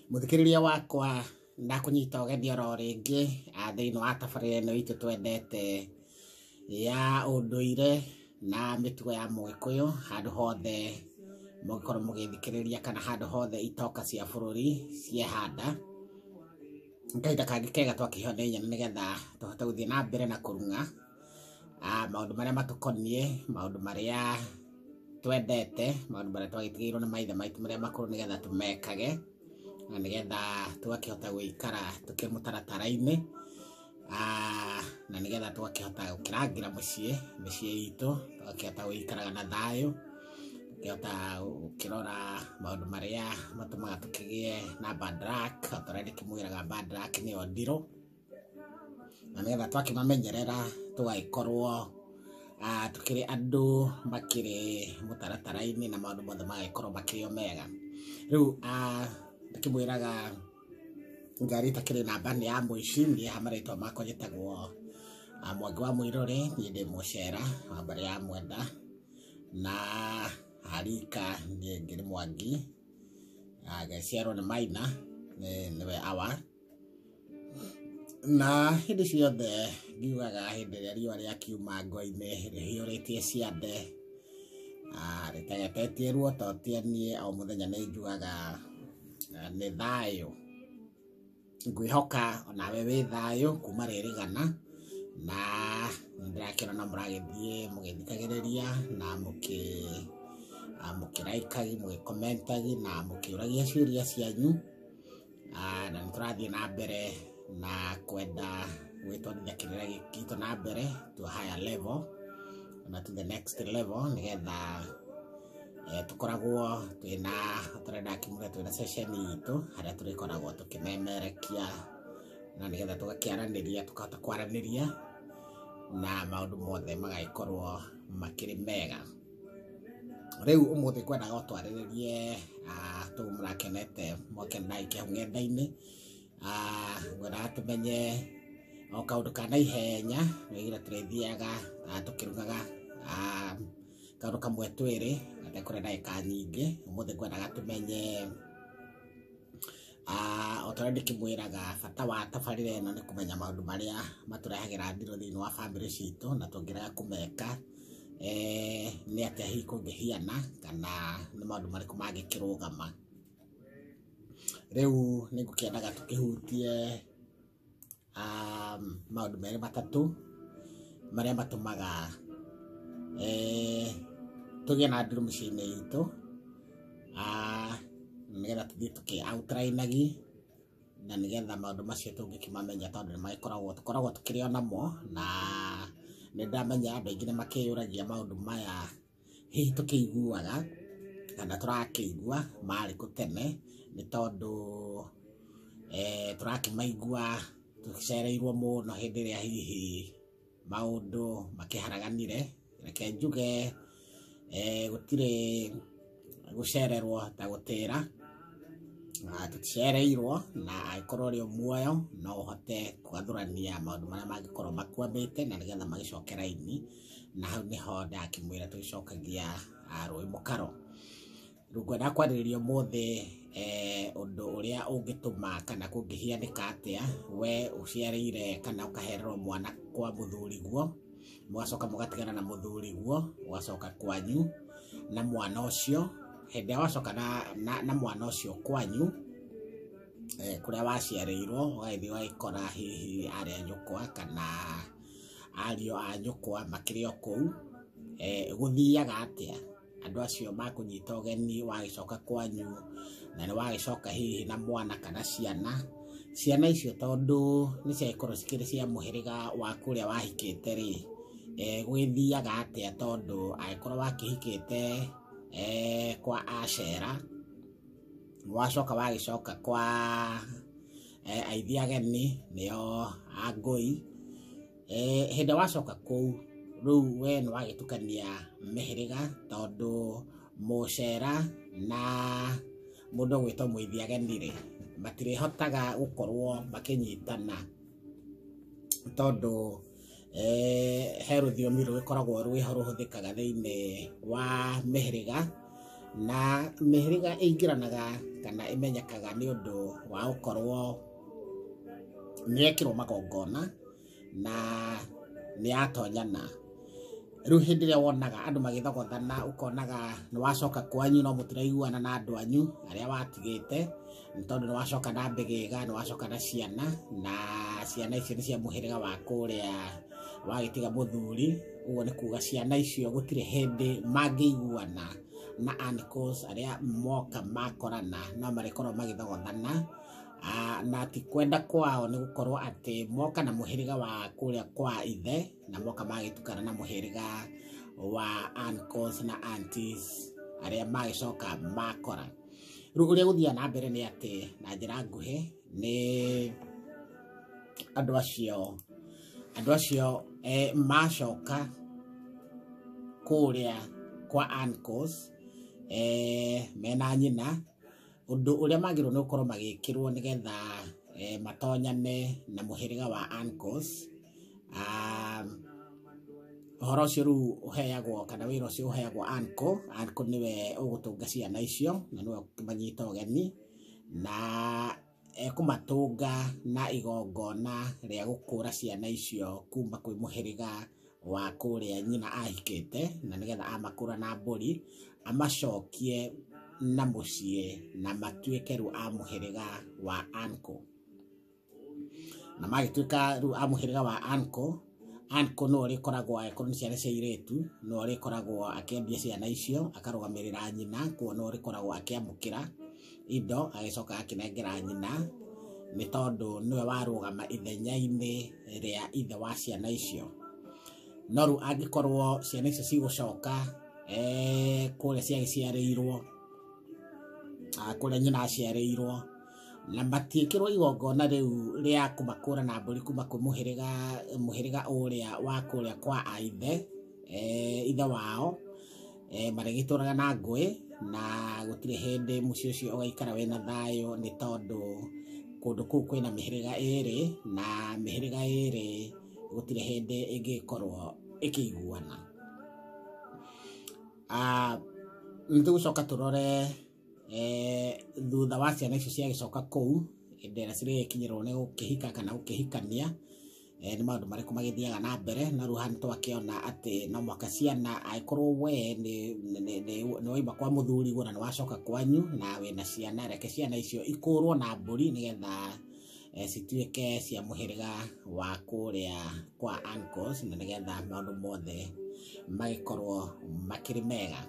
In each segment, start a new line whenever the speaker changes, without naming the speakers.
Muthikiriria wakwa ndakunyita ũgeni oro rĩngĩ thĩinĩ wa tabarĩra ĩno itũ twendete ya ũndũire na mĩtugo ya Mũgĩkũyũ handũ hothe mũngĩkorwo mũgĩthikĩrĩria kana handũ hothe itoka cia bũrũri ciehanda. Kahinda kangĩ kega twakĩheo nĩ nyene nĩgetha tũhote gũthiĩ na mbere na kũrung'a maũndũ marĩa matũkoniĩ, maũndũ marĩa twendete, maũndũ marĩa twagĩtigĩirwo nĩ maithe maitũ marĩa makũrũ nĩgetha tũmekage na nĩgetha tũgakĩhota gũikara tũkĩrĩ mũtaratara-inĩ na nĩgetha tũgakĩhota gũkĩrangĩra mĩciĩ itũ, tũgakĩhota gũikaraga na thayũ, tũkĩhota gũkĩrora maũndũ marĩa matũmaga tũkĩgĩe na bad luck, o ta ũrĩa ndĩkĩmwĩraga bad luck nĩyo ndirũ, na nĩgetha twakĩmamenyerera tũgagĩkorwo tũkĩrĩ andũ makĩrĩ mũtaratara-inĩ na maũndũ mothe magagĩkorwo makĩrĩ o mega. Rĩu ndĩkĩmwĩraga ngari ĩtakĩrĩ namba nĩ ya mũici, niĩ haha marĩtwa makwa njĩtagwo Mwangi wa Mũirũrĩ, niĩ ndĩ mũcera wa mbarĩ ya Mwenda, na harika niĩ ngĩrĩ Mwangi, ngĩciarwo nĩ Maina, nĩwe awa. Na hĩndĩ ciothe ngiugaga hĩndĩ ĩrĩa riũa rĩakiuma ngo-inĩ rĩhiũrĩtie ciande, rĩtegetetie ruototia niĩ o mũthenya nĩ njugaga nĩ thayũ. Ngwĩhoka onawe wĩ thayũ kuma rĩrĩgana, na nĩndĩrakĩona no mũragĩthiĩ mũgĩthikagĩrĩria na mũkĩraikagi, mũgĩkomentagi na mũkĩũragia ciũria cianyu, na nĩtũrathiĩ na mbere na kwenda gwĩtwarithia kĩrĩra gĩkĩ gitũ na mbere to a higher level na to the next level nĩgetha tũkoragwo twĩna tũrĩa ndakĩmwĩra twĩna session itũ harĩa tũrĩkoragwo tũkĩmemerekia na nĩgetha tũgakĩaranĩria, tũkahota kwaranĩria na maũndũ mothe magagĩkorwo makĩrĩ mega. Rĩu ũmũthĩ ngwendaga o twarĩrĩrie tũu mũrakĩonete mwakĩona ndagĩkia hau ng'enda-inĩ, ngwendaga tũmenye o kaũndũ ka naihenya nĩgetha tũrĩthiaga tũkĩrugaga kaũndũ kamwe twĩrĩ gatekũrĩa ndagĩka nyingĩ. Ũmũthĩ ngwendaga tũmenye o ta ũrĩa ndĩkĩmwĩraga bata wa tabarĩra ĩno nĩ kũmenya maũndũ marĩa matũrehagĩra ndirũ thĩinĩ wa bamĩrĩ citũ na tũngĩrega kũmeka nĩ atĩa hihi kũngĩhiana kana nĩ maũndũ marĩkũ mangĩkĩrũgama. Rĩu nĩ ngũkĩendaga tũkĩhutie maũndũ merĩ matatũ marĩa matũmaga tũgĩe na ndirũ mĩciĩ-inĩ itũ, nĩgetha tũthiĩ tũkĩ outline na nĩgetha maũndũ macio tũngĩkĩmamenya tondũ nĩmagĩkoragwo tũkoragwo tũkĩrĩ o namo, na nĩndamenya andũ aingĩ nĩmakĩyũragia maũndũ maya hihi tũkĩiguaga kana tũrakĩigua marĩ kũ tene, nĩ tondũ tũrakĩmaigua tũcereirwo mũno hĩndĩ ĩrĩa hihi maũndũ makĩharaganire. Reke njuge gũtirĩ gũcererwo ta gũtĩra, tũticereirwo, na angĩkorwo ũrĩ o muoyo no ũhote kũgathũrania maũndũ marĩa mangĩkorwo makwamĩte na nĩgetha magĩcoke raini, na hau nĩho ndakĩmwĩra tũgĩcokagia rũĩ mũkaro. Rĩu ngwendaga kwarĩrĩria ũmũthĩ ũndũ ũrĩa ũngĩtũma kana kũngĩhianĩka atĩa we ũciarĩire kana ũkahererwo mwana kwa mũthuriguo, mũgacoka mũgatigana na mũthuriguo, ũgacoka kwanyu na mwana ũcio. Hĩndĩ ĩrĩa wacoka na mwana ũcio kwanyu kũrĩa waciarĩirwo, ũgagĩthiĩ ũgagĩkora hihi arĩ a nyũkwa kana ariũ a nyũkwa makĩrĩ o kũu, gũthiaga atĩa? Andũ acio makũnyita ũgeni wagĩcoka kwanyu na nĩ wagĩcoka hihi na mwana kana ciana, ciana icio tondũ nĩ ciagĩkorwo cikĩrĩ cia mũhĩrĩga wa kũrĩa wahikĩte rĩ, gũgĩthiaga atĩa? Tondũ angĩkorwo wakĩhikĩte kwa acera, wacoka wagĩcoka kwa aithi ageni nĩo angũi, hĩndĩ ĩrĩa wacoka kũu rĩu we nĩ wagĩtukania mĩhĩrĩga, tondũ mũcera na mũndũ ũgwĩtwo mũithi ageni rĩ, matirĩhotaga gũkorwo makĩnyitana, tondũ he rũthiomi rũgĩkoragwo rwĩho rũhũthĩkaga thĩinĩ wa mĩhĩrĩga, Na mĩhĩrĩga ĩingĩranaga kana ĩmenyekaga nĩ ũndũ wa gũkorwo nĩ yekĩrwo magongona na nĩ yatonyana. Rĩu hĩndĩ ĩrĩa wonaga andũ magĩthogothana, ũkonaga nĩ wacoka kwanyu no mũtiraiguana na andũ anyu arĩa watigĩte, nĩ tondũ nĩ wacoka na mbĩgĩga, nĩ wacoka na ciana, na ciana icio nĩ cia mũhĩrĩga wa kũrĩa wagĩtiga mũthuri. Ũguo nĩ kuga ciana icio gũtirĩ hĩndĩ mangĩiguana na uncles arĩa moka makorana, no marĩkorwo magĩthogothana. Na ti kwenda kwao, nĩ gũkorwo atĩ moka na mũhĩrĩga wa kũrĩa kwa ithe, na moka magĩtukana na mũhĩrĩga wa uncles na aunties arĩa magĩcoka makora. Rĩu ũrĩa gũthiaga na mbere nĩ atĩ, na njĩra nguhĩ, nĩ andũ acio macoka kũrĩa kwa uncles mena nyina, ũndũ ũrĩa magĩrĩirwo nĩ gũkorwo magĩkĩrwo nĩgetha matonyane na mũhĩrĩga wa uncles, ũhoro ũcio rĩu ũheagwo, kana wĩra ũcio ũheagwo uncle. Uncle nĩwe ũgũtũnga ciana icio na nĩwe ũkũmanyita ũgeni, na ekũmatũnga na igongona rĩa gũkũra ciana icio kuma kwĩ mũhĩrĩga wa kũrĩa nyina ahikĩte, na nĩgetha amakũra na mbũri amacokie na mũciĩ na matuĩke rĩu a mũhĩrĩga wa uncle. Na magĩtuĩka rĩu a mũhĩrĩga wa uncle, uncle nĩwe ũrĩkoragwo, angĩkorwo nĩ ciana cia airĩtu, nĩwe ũrĩkoragwo akĩendia ciana icio, akarũgamĩrĩra nyina, koguo nĩwe ũrĩkoragwo akĩamũkĩra indo agĩcoka akĩnengera nyina, nĩ tondũ nĩwe warũgama ithenya-inĩ rĩa ithe wa ciana icio. No rĩu angĩkorwo ciana icio cigũcoka kũrĩa ciagĩciarĩirwo, kũrĩa nyina aciarĩirwo, na matiĩkĩrwo igongona rĩu rĩa kũmakũra na mbũri kuma kwĩ mũhĩrĩga ũrĩa wa kũrĩa kwa aithe, ithe wao, marĩgĩtũraga na ngũĩ, na gũtirĩ hĩndĩ mũciĩ ũcio ũgaikara wĩna thayũ, nĩ tondũ kũndũ kũu kwĩna mĩhĩrĩga ĩrĩ, na mĩhĩrĩga ĩrĩ gũtirĩ hĩndĩ ĩngĩkorwo ĩkĩiguana. Nĩ tũgũcoka tũrore thutha wa ciana icio ciagĩcoka kũu, hĩndĩ ĩrĩa cirĩkinyĩrwo nĩ gũkĩhika kana gũkĩhikania, nĩ maũndũ marĩkũ magĩthiaga na mbere. Na rĩu haha nĩ twakĩona atĩ no mũhaka ciana, angĩkorwo we nĩ waima kwa mũthuriguo na nĩ wacoka kwanyu na wĩna ciana, reke ciana icio ikũrwo na mbũri nĩgetha cituĩke cia mũhĩrĩga wa kũrĩa kwa uncles, na nĩgetha maũndũ mothe magĩkorwo makĩrĩ mega.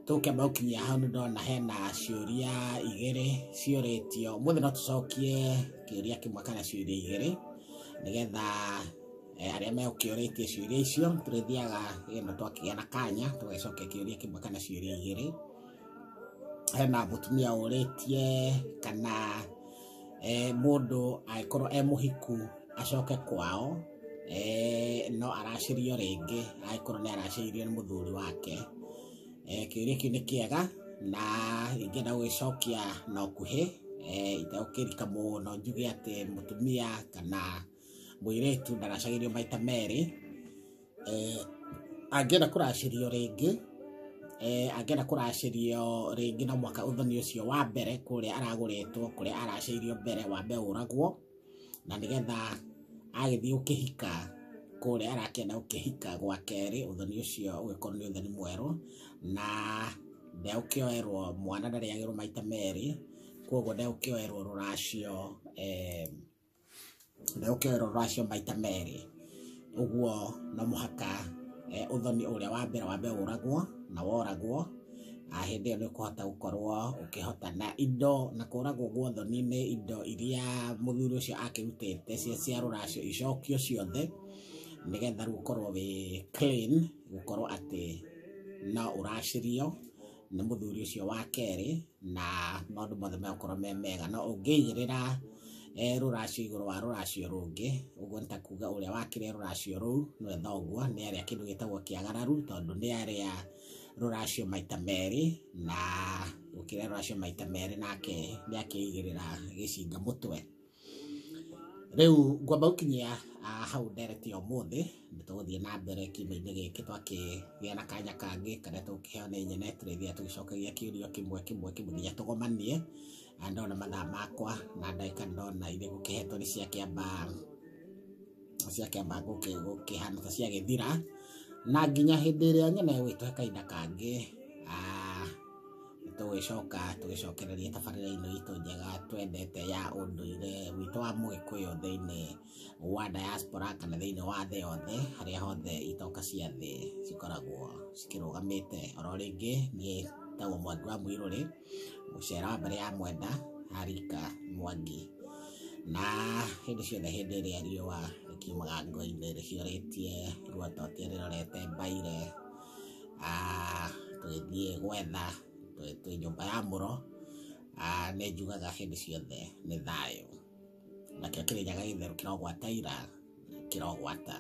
Tũkĩamba gũkinyia hau, nĩ ndona hena ciũria igĩrĩ ciũrĩtio ũmũthĩ. No tũcokie kĩũria kĩmwe kana ciũria igĩrĩ, nĩgetha arĩa megũkĩũrĩtie ciũria icio, tũrĩthiaga ĩno twakĩgĩa na kanya tũgagĩcokia kĩũria kĩmwe kana ciũria igĩrĩ. Hena mũtumia ũrĩtie kana mũndũ angĩkorwo e mũhiku acoke kwao, no aracĩrio rĩngĩ angĩkorwo nĩ aracĩirio nĩ mũthuri wake. Kĩũria kĩu nĩ kĩega na ingĩenda gũgĩcokia na ũkuhĩ, itegũkĩrika mũno, njuge atĩ mũtumia kana mũirĩtu ndaracagĩrio maita merĩ. Angĩenda kũracĩrio rĩngĩ, angĩenda kũracĩrio rĩngĩ, no mũhaka ũthoni ũcio wa mbere kũrĩa aragũrĩtwo, kũrĩa aracĩirio mbere, wambe ũragwo, na nĩgetha agĩthiĩ gũkĩhika kũrĩa arakĩenda gũkĩhika gwa kerĩ, ũthoni ũcio ũgĩkorwo nĩ ũthoni mwerũ, na ndegũkĩoerwo mwana, ndarĩagĩrwo maita merĩ, koguo ndegũkĩoerwo rũracio, ndegũkĩoerwo rũracio maita merĩ. Ũguo no mũhaka ũthoni ũrĩa wa mbere wambe ũragwo, na woragwo, hĩndĩ ĩyo nĩ ũkũhota gũkorwo ũkĩhota na indo, na kũragwo gwa ũthoni nĩ indo iria mũthuri ũcio akĩrutĩte cia rũracio icokio ciothe, nĩgetha rĩu ũkorwo wĩ clean, gũkorwo atĩ no ũracĩrio nĩ mũthuri ũcio wa kerĩ na maũndũ mothe megũkorwo me mega. No ũngĩigĩrĩra rũracio igũrũ wa rũracio rũngĩ, ũguo nĩ ta kuga ũrĩa wakĩrĩa rũracio rũu nĩwe thoguo, nĩ arĩa kĩndũ gĩtagwo kĩagararu, tondũ nĩ arĩa rũracio maita merĩ, na gũkĩrĩa rũracio maita merĩ nake nĩ akĩigĩrĩra gĩcinga mũtwe. Rĩu ngwamba gũkinyia hau ndereti ya ũmũthĩ. Nĩ tũgũthiĩ na mbere kiumia-inĩ gĩkĩ twakĩgĩa na kanya kangĩ karĩa tũkĩheo nĩ nyene, tũrĩthiaga tũgĩcokagia kĩũria kĩmwe kĩmwe kĩmwe nginya tũgomanie. Ndona mathaa makwa na ndagĩka ndona iria ngũkĩhetwo nĩ ciakĩamba gũkĩhana ta ciagĩthira, na nginya hĩndĩ ĩrĩa nyene ĩgũgĩtũhe kahinda kangĩ, tũgĩcoka tũgĩcokereria tabarĩra ĩno itũ njega twendete ya ũndũire witũ wa Mũgĩkũyũ thĩinĩ wa diaspora kana thĩinĩ wa thĩ yothe, harĩa hothe itoka cia thĩ cikoragwo cikĩrũgamĩte. Oro rĩngĩ niĩ tagwo Mwangi wa Mũirũrĩ, mũcera wa mbarĩ ya Mwenda, Harika Mwangi, na hĩndĩ ciothe hĩndĩ ĩrĩa riũa rĩkiumaga ngo-inĩ rĩhiũrĩtie ruototia rĩrorete mbaire, tũgĩthiĩ gwetha twĩ nyũmba ya mũro, nĩ njugaga hĩndĩ ciothe nĩ thayũ. Nakĩo Kĩrĩnyaga gĩtheru kĩrogwata ira, kĩrogwata.